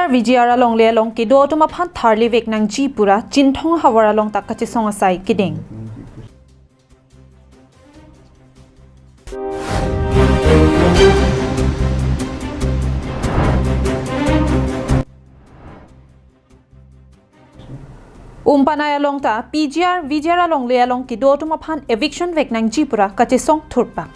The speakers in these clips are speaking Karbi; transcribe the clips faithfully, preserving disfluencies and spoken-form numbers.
V G R alongle along kedo atum aphan tharli vek nangji pura Chinthong ahavar along ta kachesong asai kedeng. Umpanai along ta P G R, V G R alongle along kedo atum aphan eviction vek nangji pura kachesong thurpak.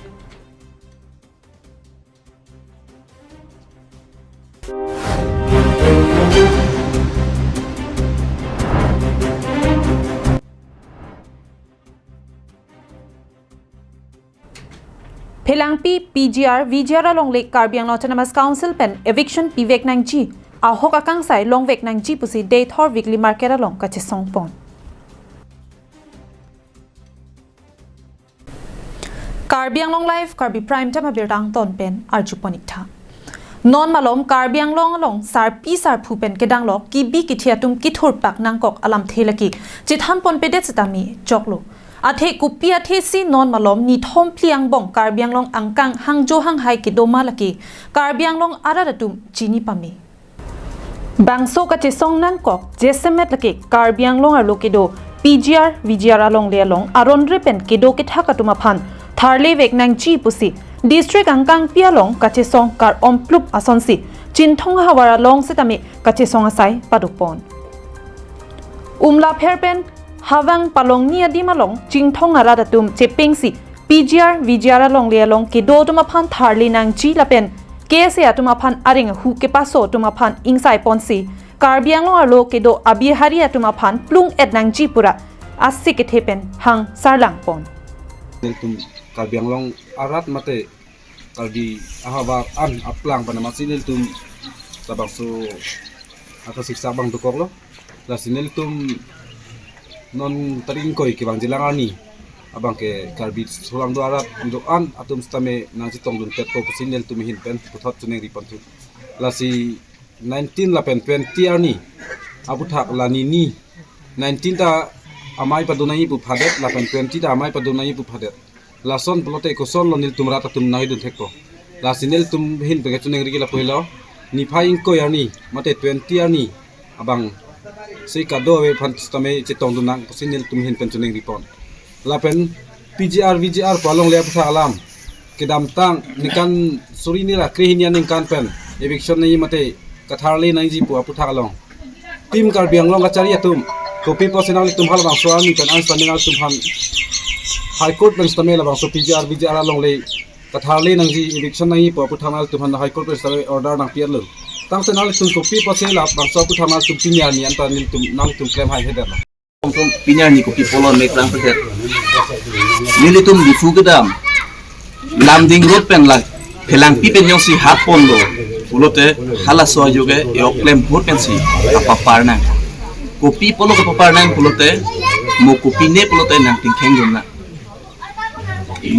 Phelangpi P G R, V G R alongle Karbi Anglong Autonomous Council pen eviction pivek nangji, ahok akangsai longvek nangji pusi Deithor Weekly Market along kachesong pon. Karbi Anglong Live, Karbi Prime Time abirta angton pen arju pon ik tha. Non malom Karbi Anglong along sarpi sarpo pen kedang lo kibi kithi atum kithurpak nangkok alamthe lake chethan ponpedet setame choklo. Athe kopi athe si non malom nithom phli angbong Karbi Anglong angkang hangjo hanghai kedo ma lake Karbi Anglong arat atum chini pame. Bangso kachesong nangkok jasemet lake Karbi Anglong arlo kedo P G R, V G R alongle along aron re pen kedo kethak atum aphan tharli vek nangji pusi district angkangpi along kachesong kar-om plup asonsi Chinthong ahavar along setame kachesong asai paduk pon. Umlapher pen Havang Palongni adim along Chinthong arat atum chepengsi P G R, V G R alongle along kedo atum aphan tharli nangji lapen K S A atum aphan areng ahu kepaso atum aphan ingsai ponsi Karbi Anglong arlo kedo abihari atum aphan plung et nangji pura asi kethe pen hang sarlang pon. Nelitum Karbi Anglong arat mate Karbi ahavar an aplang pen amatsi nelitum labangso akasik sak abang dokoklo. Lasi nelitum non tarik ingkoi kevang jilang arni abangke Karbi solang do arat do-an atum setame nangchetongdun petpo pusi nelitum ahin pen puthot choningri ponthu. Lasi nineteen lapen twenty arni aputhak la nini nineteen ta amei padun nangji pu phadet lapen twenty ta amei padun nangji pu phadet. Lason pulote kosonlo nelitum rat atum nangdun thekpo. Lasi nelitum ahin pen kachoningri ke lapu helo. Niphai ingkoi arni mate twenty arni abang si kadokave aphan setame chetongdun nang pusi nelitum ahin pen choningri pon. Lapen P G R, V G R pu alongle aputhak alam kedamtang ningkan suri ni ra krehini aningkan pen eviction nangji mate katharli nangji pu aputhak along Team Karbi Anglong kachari atum kopi pusi nanglitum halabangso arni pen an setame nanglitum aphan High Court pen setame labangso P G R, V G R alongle katharli nangji eviction nangji pu aputhak nanglitum aphan High Court pen setame order nangpi-etlo. Tangte nanglitum kopi pusi labangso aputhak nanglitum pini arni anta nelitum nanglitum klem haihedetlo. Nelitum pini arni kopi pulo mek lang pedet. Nelitum Diphu kedam Lumding road pen la Phelangpi pen jongsi hat ponlo pulote halaso ajoke e-ok klem ahut pensi kapapar nang. Kopi pulo kapapar nang pulote mo kopine pulote nangtingkhengdun nang.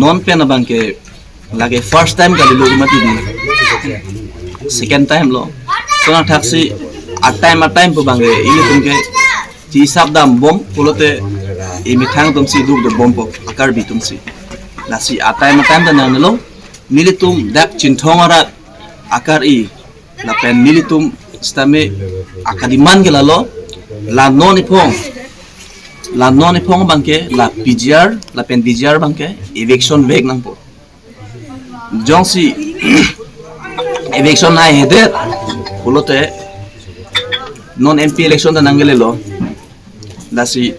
Non pen abangke lake first time kalilo mati di. Second time lo. So nangthaksi a time a time pu abangke ilitum ke chisap dambom pulote emethang atumsi dukdobompo, a-Karbi atumsi. Lasi a time a time ta nangnelo, nelitum dak Chinthong arat akar-i lapen nelitum setame akadiman ke lalo, la non iphong, la non iphong abangke la P G R lapen V G R abangke eviction vek nangpo. Jongsi eviction nanghahedet pulote non M P election ta nangkelelo. Lasi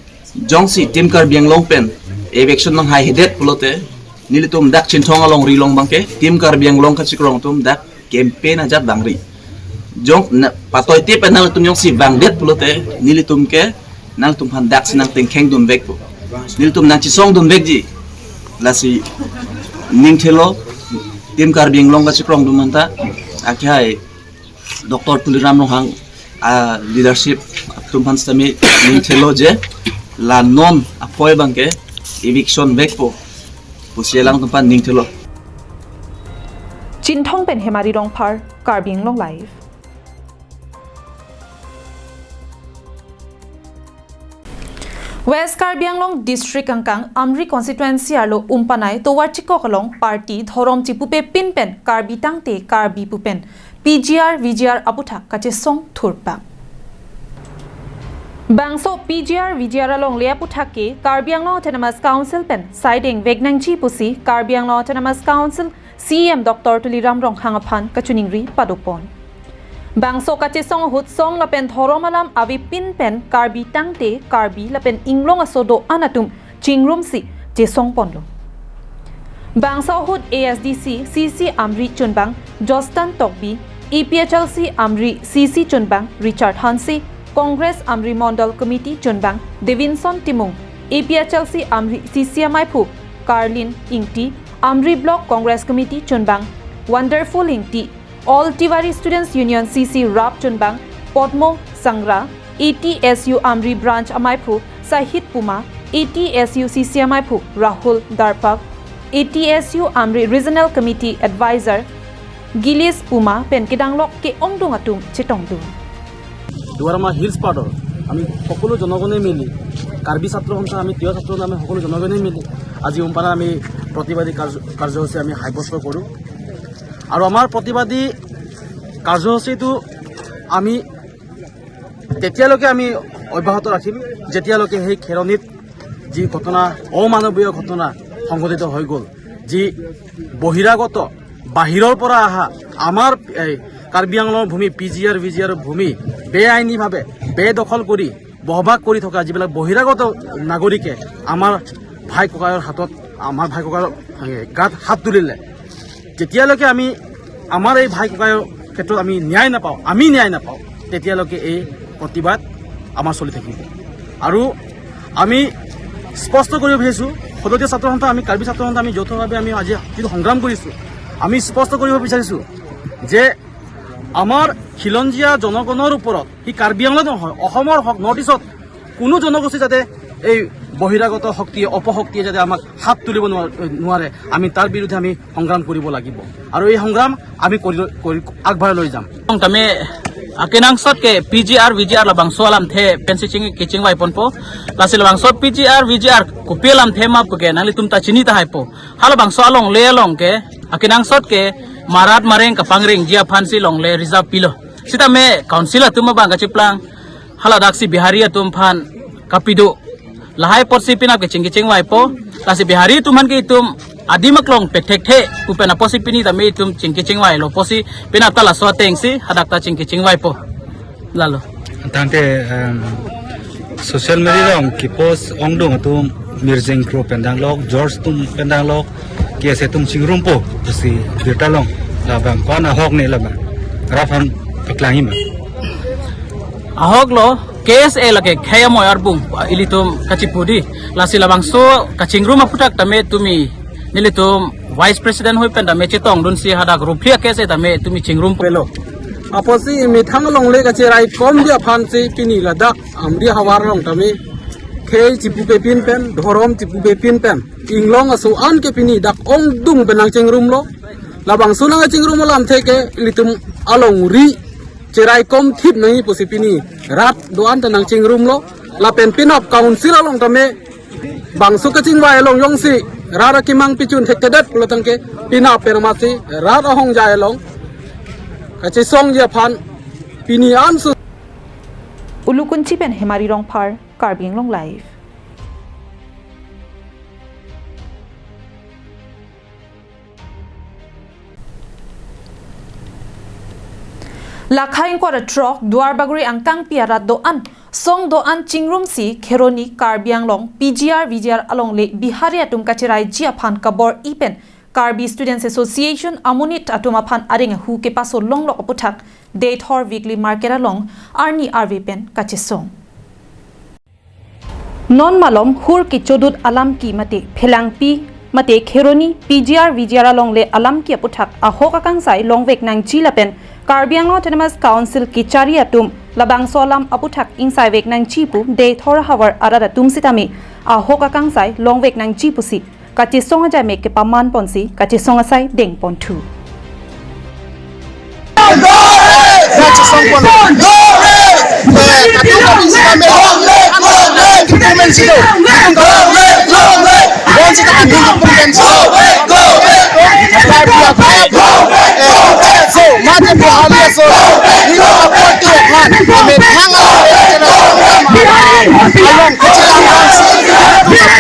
jongsi Team Karbi Anglong pen eviction nanghaihedet pulote nelitum dak Chinthong alongri along abangke Team Karbi Anglong kachikrong atum dak campaign ajat vangri. Jong na, patoite pen nangtum jongsi vangdet pulote nelitum ke nangtum aphan daksi nangtingkhengdun vekpo. Nelitum nangchesongdun vekji. Lasi ningthelo Team Karbi Anglong kachikrong atum anta akhai Doctor Tuliram Ronghang a leadership atum aphan setame ningthelo je la non apoi abangke eviction vekpo pusi alangtum aphan ningthelo. Chinthong pen Hemari Rongphar, Karbi Anglong Live. West Karbi Anglong District angkang Amri constituency arlo Umpanai tovar chikok along party dhorom chipupe pin pen Karbi tangte Karbi pu pen P G R, V G R aputhak kachesong thurpak. Bangso P G R, V G R alongle aputhak ke Karbi Anglong Autonomous Council pen saideng vek nangji pusi Karbi Anglong Autonomous Council C E M Doctor Tuliram Ronghang aphan kachiningri padopon. Bangso kachesong ahut song lapen dhorom alam avepin pen Karbi tangte Karbi lapen inglong aso do-an atum chingrumsi chesongponlo. Bangso ahut A S D C C C Amri chunbang Jostan Tokbi, A P H L C Amri C C chunbang Richard Hanse, Congress Amri Mondol Committee chunbang Devinson Timung, A P H L C Amri C C amaiphu Carlin Ingti, Amri Block Congress Committee chunbang Wonderful Ingti, All Tiwari Students Union C C rap chunbang Podmo Sangra, A T S U Amri Branch amaiphu Sahit Puma, A T S U C C amaiphu Rahul Darpak, A T S U Amri Regional Committee Advisor Gilis Puma pen kedanglok ke-ongdung atum chetongdun. দুৱাৰমাহ হিলছ পাৰ্টৰ আমি সকলো জনগণে মিলি, কাৰ্বি ছাত্ৰ সন্থা, আমি তিৱা ছাত্ৰ সন্থা, আমি সকলো জনগণে মিলি আজি উমপাৰা আমি প্ৰতিবাদী কাৰ্য-, কাৰ্যসূচী আমি সাব্যস্ত কৰোঁ। আৰু আমাৰ প্ৰতিবাদী কাৰ্যসূচীটো আমি তেতিয়ালৈকে আমি অব্যাহত ৰাখিম, যেতিয়ালৈকে সেই খেৰণিত যি ঘটনা, অমানৱীয় ঘটনা সংঘটিত হৈ গ'ল, যি বহিৰাগত, বাহিৰৰ পৰা অহা আমাৰ এই কাৰ্বি আংলঙৰ ভূমি, পি জি আৰ, ভি জি আৰ ভূমি বেআইনীভাৱে বেদখল কৰি বসবাস কৰি থকা যিবিলাক বহিৰাগত নাগৰিকে আমাৰ ভাই ককায়ৰ হাতত, আমাৰ ভাই ককায়ৰ, এ, গাত হাত তুলিলে, যেতিয়ালৈকে আমি আমাৰ এই ভাই ককায়ৰ ক্ষেত্ৰত আমি ন্যায় নাপাওঁ, আমি ন্যায় নাপাওঁ, তেতিয়ালৈকে এই প্ৰতিবাদ আমাৰ চলি থাকিব। আৰু আমি স্পষ্ট কৰিব বিচাৰিছোঁ, সদৌ অসম ছাত্ৰ সন্থা, আমি কাৰ্বি ছাত্ৰ সন্থা, আমি যৌথভাৱে আমি আজি যিটো সংগ্ৰাম কৰিছোঁ, আমি স্পষ্ট কৰিব বিচাৰিছোঁ যে আমাৰ খিলঞ্জীয়া জনগণৰ ওপৰত, সি কাৰ্বি আংলং নহয়, অসমৰ হক, নৰ্থ ইষ্টত কোনো জনগোষ্ঠী যাতে এই বহিৰাগত শক্তিয়ে, অপশক্তিয়ে যাতে আমাক হাত তুলিব নোৱাৰ-, নোৱাৰে, আমি তাৰ বিৰুদ্ধে আমি সংগ্ৰাম কৰিব লাগিব। আৰু এই সংগ্ৰাম আমি কৰি, কৰি আগবঢ়াই লৈ যাম। Tame akenangsot ke P G R, V G R labangso alamthe pensi ching, kechingvaiponpo. Lasi labangso P G R, V G R kopi alamthe ma pu ke nanglitum ta chini tahaipo. Halabangso alongle along ke akenangsot ke marat mareng kapangringji aphansi longle reserve pilo. Sitame council atum abang kachiplang, haladaksi Bihari atum aphan kapido. Lahai apotsi penap keching, kechingvaipo. Lasi Bihari atum aphan ke itum adim aklong pethekthe pu pen apotsi pini tame itum ching, kechingvailo pusi penap ta laso atengsi hadak ta ching, kechingvaipo. Lalo. Tangte, em, social media along kepost ongdung atum Mirjeng Kro pen danglok, George atum pen danglok, K S A atum chingrumpo pusi birta long, labang ko-an ahok ne labang. Rat aphan paklangji ma? Ahok lo, K S A lake khei amoi arbung ilitum kachipu di. Lasi labangso kachingrum aputhak tame tumi nelitum Vice President hoi pen tame chetongdunsi hadak ruphli a-K S A tame tumi chingrumpo. Pelo. Apotsi methang alongle kachiraikomji aphansi pini ladak Amri havar along tame khei chipupepin pen, dhorom chipupepin pen, inglong aso an ke pini dak ongdung pen nangchingrumlo. Labangso nangchingrum alamthe ke ilitum alongri chiraikom thip nangji pusi pini rat do-an ta nangchingrumlo. Lapen penap council along tame bangso kachingvai along jongsi rat akemang pichun thekthedet pulo tangte penap pen amatsi rat ahongjai along kachesongji aphan pini ansu. Ulukunchi pen Hemari Rongphar, Karbi Anglong Live. Lakha ingkoi ra throk Duarbagori angkangpi arat do-an, song do-an chingrumsi Kheroni Karbi Anglong P G R V G R alongle Bihari atum kachiraiji aphan kabor-i pen Karbi Students Association amonit atum aphan areng ahu kepaso longlok aputhak Deithor Weekly Market along arni arve pen kachesong. Non malom hur kechodut alamki mate phelangpi mate Kheroni P G R V G R alongle alamki aputhak ahok akangsai longvek nangji lapen Karbi Anglong Autonomous Council kechari atum labangso alam aputhak ingsaivek nangji pu Deithor havar arat atum sitame ahok akangsai longvek nangji pusi kachesong ajaimek kepamanponsi kachesong asai dengponthu.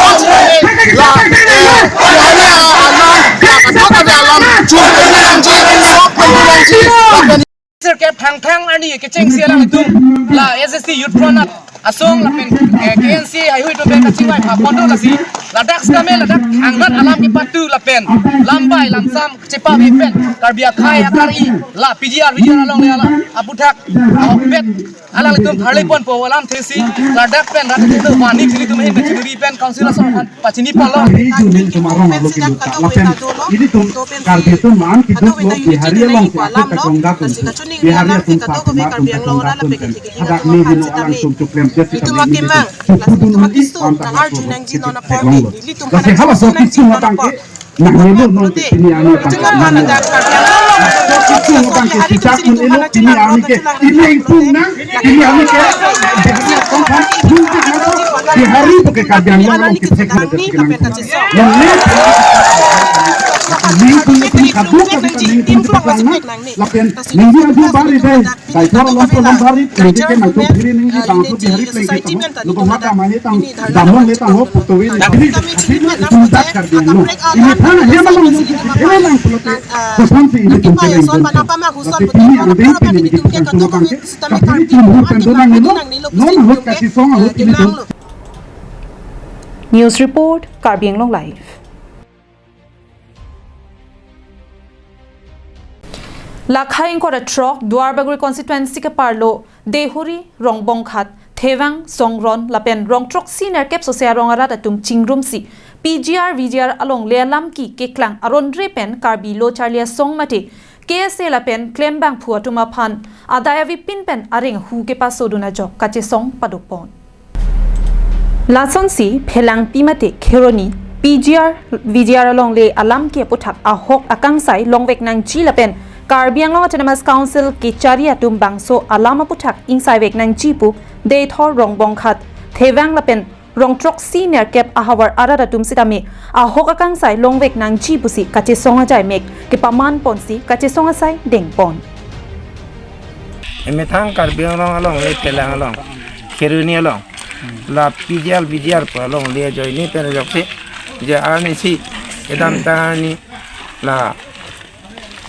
Bihari alam, la, eh, Bihari alam, la, kadokave alam, chun, chun, chun, chun, chun, chun, chun, Sirkep Thangthang arni kechengsi alanglitum la S S C Youth Front asong lapen, eh, K N C haihui atum pen kachingvai pha pon do lasi ladak sitame ladak thangnat alam kepatu lapen lambai lamsam chepavi pen Karbi akhei akari la P G R V G R alongle alam aputhak ahokpet alanglitum tharli ponpo alamthe si ladak pen rat atum do vani chili atum ahin pen chimuri pen council asong aphan pachini ponlo. Ini June ni cuma orang lalu pintu tak lapen. Ini tum Karbi atum man kiduk lo Bihari along si aku kachongdak pun. Bihari atum sa cuma atum kachongdak pun kan. Hadak ni hino alang tum cuklem tes kita ini tum cukup dulu di pam tak laku. Lasi halaso kisu matang ke. Nah, ini non ke ini anu tak. Kisu matang ke kita pun ini ini anu ke. Ini yang pun nang. Ini anu ke, Bihari tong kan, Bihari pakai Karbi Anglong ke pakai Karbi Anglong. Yang ni, ni pun ni pun kabuk kabuk ni pun kita lang na. Lapen ni ni aju bari deh. Dai thor lom pun lom bari, ni ke na tu phiri ni bang tu Bihari pleng kita. Lo ko mata mani tang, damong le tang ho, putu ni phiri. Phiri ni pun tak Karbi Anglong. Ini thana dia malam ini lang pulote. Kosan si ini pun keleng. Tapi ini anu deh, ini kita cuma bangke. News report, Karbi Anglong Live. Lakha ingkoi ra throk Duarbagori constituency keparlo Deihori, Rongbonghat, Thevang, Songron lapen rong throksi nerkep sose arong arat atum chingrumsi P G R V G R alongle alam ki keklang aron re pen Karbi lo charli asong mate K S A lapen klembangphu atum aphan adai avepin pen areng hu kepasodun ajok kachesong padopon. Lasonsi Phelangpi mate Kheroni P G R V G R alongle alam ki aputhak ahok akangsai longvek nangji lapen Karbi Anglong Autonomous Council kechari atum bangso alam aputhak ingsaivek nangji pu Deithor, Rongbonghat, Thevang lapen rong throksi nerkep ahavar arat atum sitame ahok akangsai longvek nangji pusi kachesong ajai mek kepaman ponsi kachesong asai dengpon. Emethang Karbi Anglong alongle Phelang along, Kheroni along, la P G R V G R pu alongle ajoine pen ajoksi je arnisi kedamtang arni la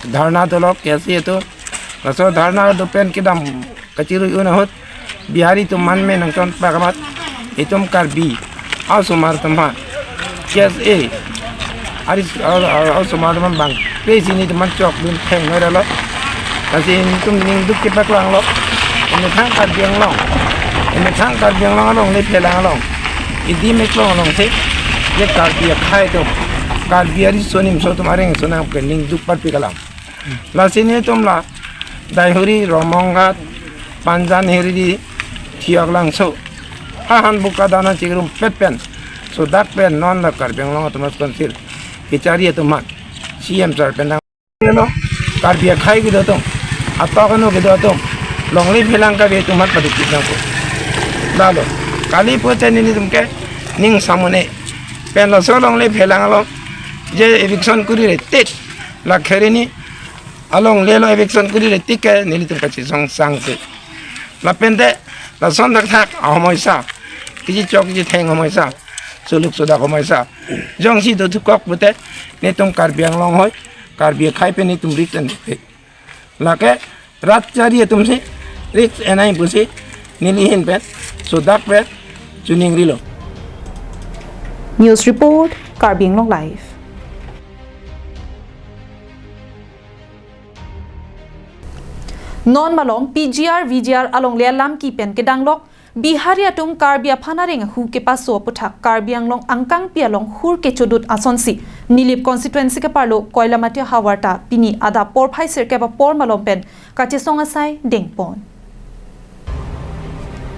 dharna dolok K S A atum. Laso dharna do pen kedam kachirui un ahut Bihari atum man me nangchon pakamat itum Karbi osomar atum ha K S A ari, a, a, osomar atum bang pe sini atum chokdun theng noi ra lo. Lasi itum ningduk kepaklanglo. Emethang Karbi Anglong, emethang Karbi Anglong alongle Phelang along, idi meklong alongsi je Karbi akhei atum, Karbi ariso nimso atum areng aso nangke ningduk parpi kalang. Lasi netum la Deihori, Rongbonghat, Panjan, Hiridi, Thioklangso, hahan buka dana chikrumpet pen, sodak pen non la Karbi Anglong Autonomous Council kechari atum aphan C M sir pen danglo, Karbi akhei kedo atum, atok anu kedo atum, longle Phelang kave atum aphan padukpik nangkok. Lalo kali pute nelitum ke ning samune pen laso longle Phelang along je eviction kuri re tik, la Kheroni alongle lo eviction kuri re tik ke nelitum kachesong sangse. Lapente lason thakthak ahomoisa, kiji chok kiji theng homoisa, suluk sodak homoisa jongsi dothukok pute netum Karbi Anglong hoi, Karbi akhei pen netum risk en-e. Lake rat chari atumsi risk enai pusi neli ahin pen sodak pen chuning rilo. News report, Karbi Anglong Live. Non malom P G R V G R alongle alam ki pen kedanglok Bihari atum Karbi aphan areng ahu kepaso aputhak Karbi Anglong angkangpi along hur kechodut asonsi Nilip constituency keparlo Koilamati ahavar ta pini adap porphai sirkep apor malom pen kachesong asai dengpon.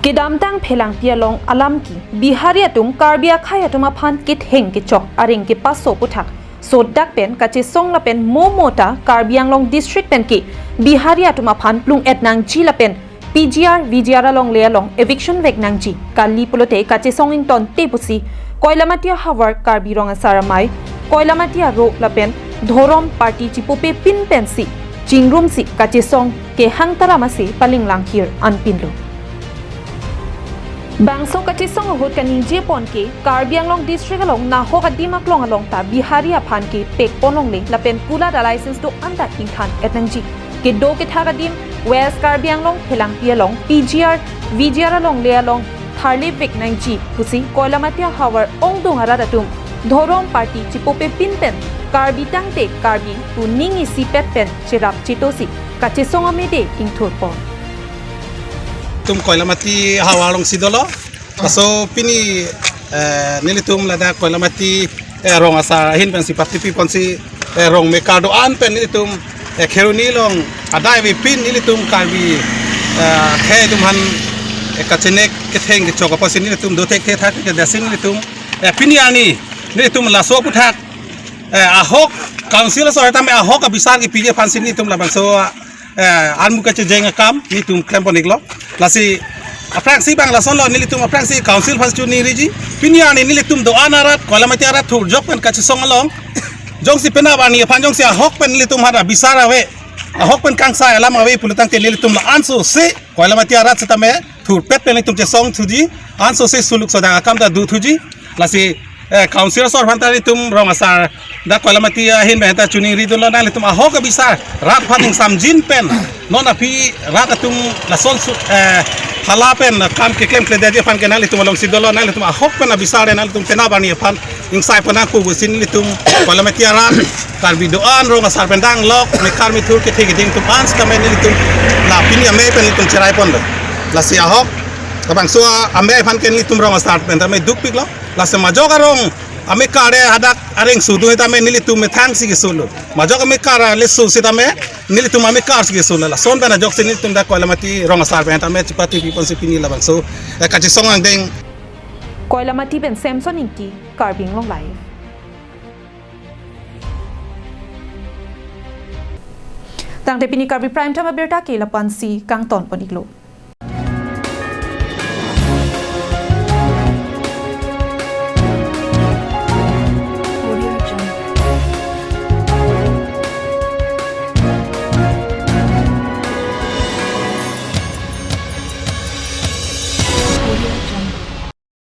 Kedamtang Phelangpi along alam ki Bihari atum Karbi akhei atum aphan ketheng kechok areng kepaso aputhak sodak pen kachesong lapen mo mo ta Karbi Anglong district pen ke Bihari atum aphan plung-et nangji lapen P G R V G R alongle along eviction vek nangji kali pulote kachesong ingtonte pusi Koilamati ahavar Karbi Rong Asar Amei, Koilamati aro lapen dhorom party chipupe pin pensi chingrumsi kachesong kehang taram ase palinglang hir anpinlo. Bangso kachesong ahut kaningje pon ke Karbi Anglong district along nahok adim aklong along ta Bihari aphan ke pek pon longle lapen kulat a license do-an ta ingthan et nangji. Kedo kethak adim West Karbi Anglong Phelangpi along P G R, V G R along le along tharlevek nangji pusi Koilamati ahavar ongdung arat atum dhorom party chipupe pin pen Karbi tangte Karbi pu ning isipet pen cherap chetosi kachesong amede ingthur pon. Tum Koilamati havar alongsi dolo. Laso pini, eh, nelitum ladak Koilamati, eh, rong asar ahin pensi patipi ponsi, eh, rong mekar do-an pen nelitum, eh, Kheroni along adai avepin nelitum Karbi, eh, khei atum aphan, eh, kachenek ketheng kechok apotsi nelitum dothek thethak kedasin nelitum, eh, pini arni nelitum laso aputhak, eh, ahok council aso tame ahok abisar kepiji aphansi nelitum labangso, eh, armu kachejeng akam nelitum klem pon-iklo. Lasi aphrangsi bang lasonlo, nelitum aphrangsi council aphan choningri ji. Pini arni nelitum do-an arat, Koilamati arat thurjok pen kachesong along jongsi penap arni aphan jongsi ahok pen nelitum aphan abisar ave, ahok pen kangsai alam ave pulotangte nelitum la-an sose Koilamati arat setame thurpet pen nelitum chesong thuji, ansose suluk sodang akam ta do thuji. Lasi, eh, council aso aphan ta nelitum rong asar dak Koilamati ahin pen ta choningri dunlo, nanglitum ahok abisar rat aphan ingsamjin pen non aphi rat atum lason su-, eh, hala pen kam keklem kledetji aphan ke nanglitum alongsi dolo, nanglitum ahok pen abisar nanglitum penap arni aphan ingsai pon nangpo pusi nelitum Koilamati arat Karbi do-an rong asar pen danglok mekar methur kethe keding atum an setame nelitum la pini amei pen nelitum cherai ponlo. Lasi ahok labangso amei aphan ke nelitum rong asar pen tame dukpiklo. Lasi majok arong amekar hadak areng sudu tame nelitum methang si kesolo. Majok amekar lesu setame nelitum amekar si kesolo. Lason pen ajoksi nelitum dak Koilamati rong asar pen tame chepatipi ponsi pini labangso, eh, kachesong angdeng. Koilamati pen Samson Ingti, Karbi Anglong Live. Tangte pini Karbi Prime Time abirta ke lapu-ansi kangton pon-iklo.